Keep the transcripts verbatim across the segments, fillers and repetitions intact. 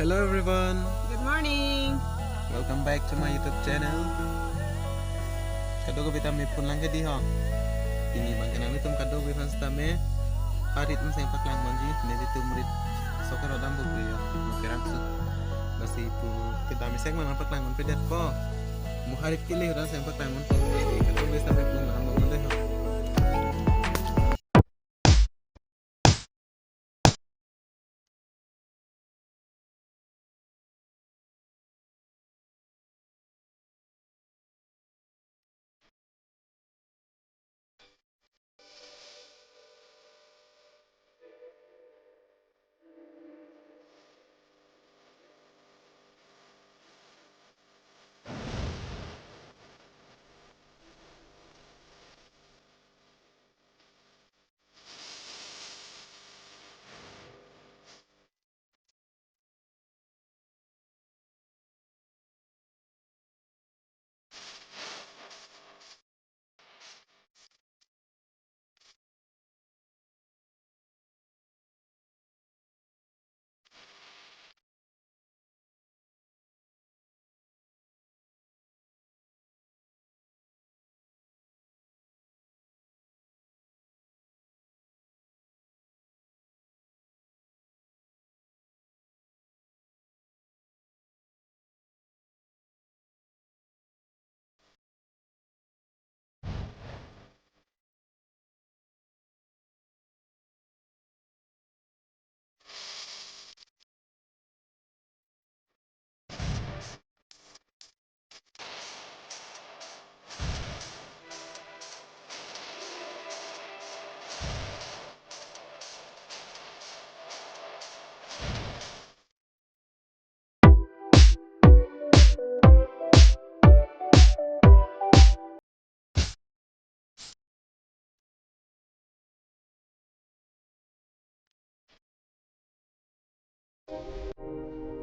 Hello everyone. Good morning. Welcome back to my YouTube channel. Kadokave ta me phone lang ke di ho. Pini abang ke nanglitum kadokave aphan sitame harit angseng paklang ponji, nelitum rit sok kerodam bukri yo, mo kerang su. Lasi pu kedam iseng mang paklang ponpe det po. Mo harit kele ho angseng paklang ponpo. Kadokave sitame phone lang ponde ho.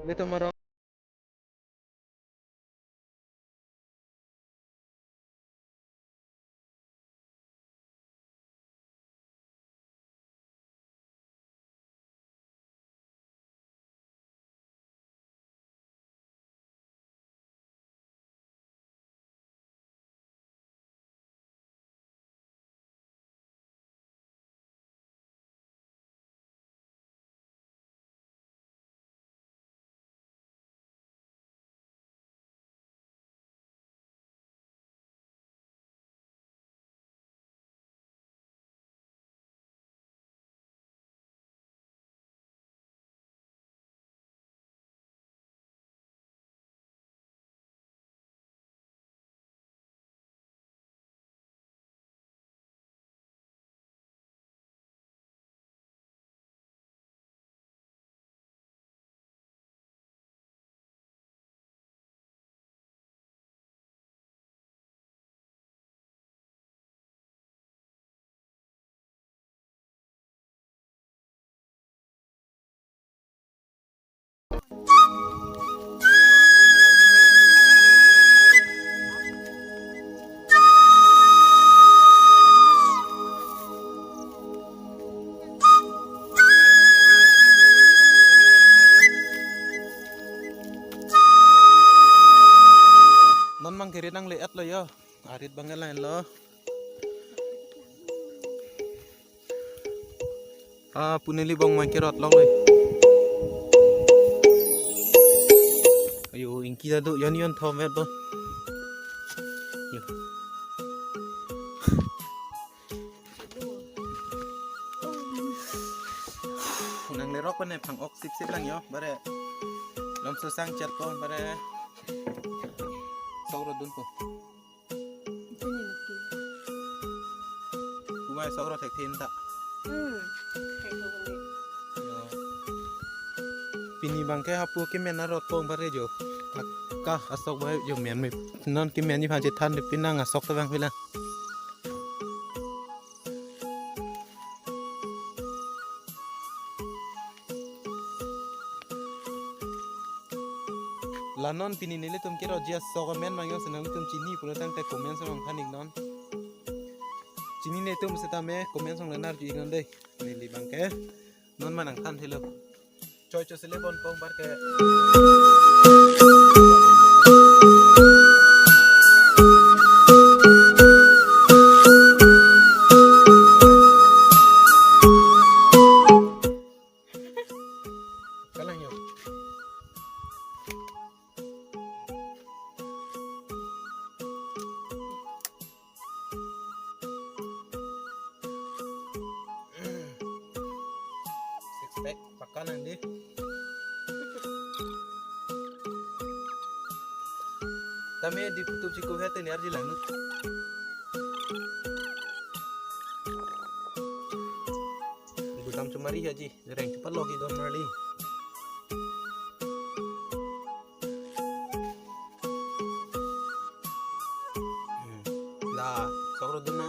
Nelitum arong. Non mang kiri nangle-etlo yo. Arit abang ke lahenlo. Ah, pu neli bong mang kerot longle. Ayo, ingki ta do, yon yon thom et bo. Yo. Nanglerok pen ne phang-ok sip sip lang yo, bare. Lom susang chat po, bare. Sok ro dun po. Kumai sok ro thek thin ta. Hmm. Thek thin. Yo. Pini abang ke hapu kemen arot pong bare jo. Ka asok bai jo men me. Non kemen ni phan chethan de pinang asok ta bang pila. La non pini nelitum kerotji asok amen mang yo, senang tum chini pulo tangte comment along than ik non. Chini netum setame comment along lenar ju ik non dei. Neli abang ke non ma nangthan thelo. Choi choi sele bon pong bar ke. Kalang yo. Six pack pakka nang di. Tame di putup si kuhet ni arji lang nu. Gudam chumari haji, reng cepat logi don marli. Hmm. La, sok ro dun na.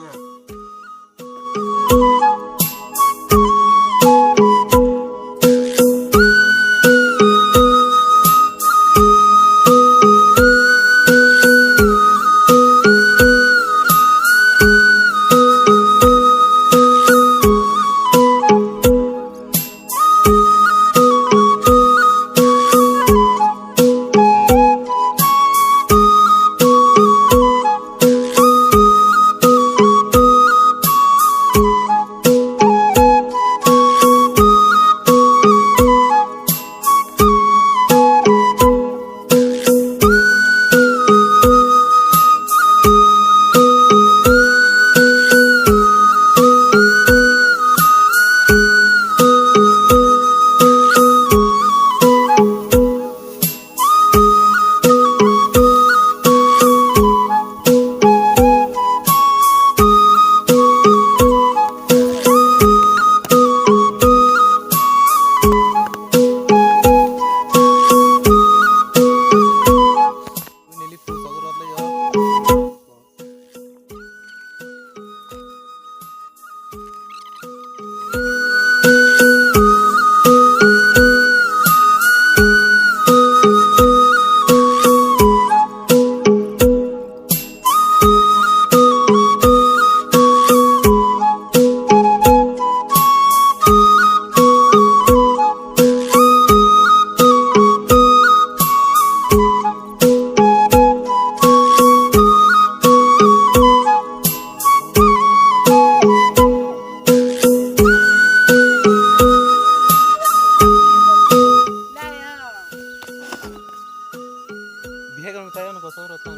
Bihek ang tayo nakasorot na.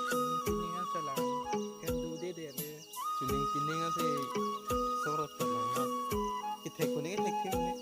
Pining pining ang salang, kan dude dele. Pining pining ang si sorot na. Kithek kuning kithek kim ni.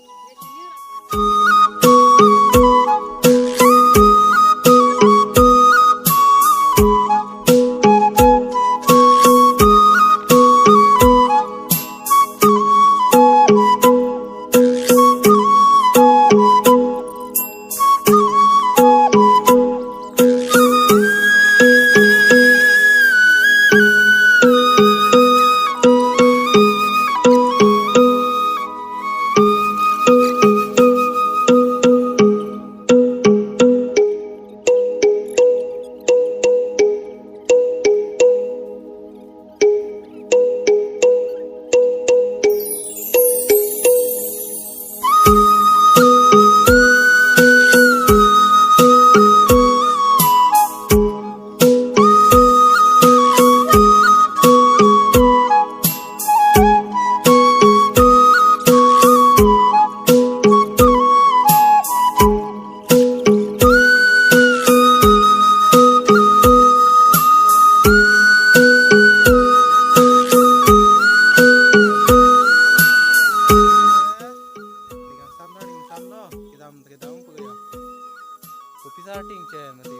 Ning kangsam lo, ning kangsam lo. Kedam, kedam ko ya. Kopi sa ting che mati.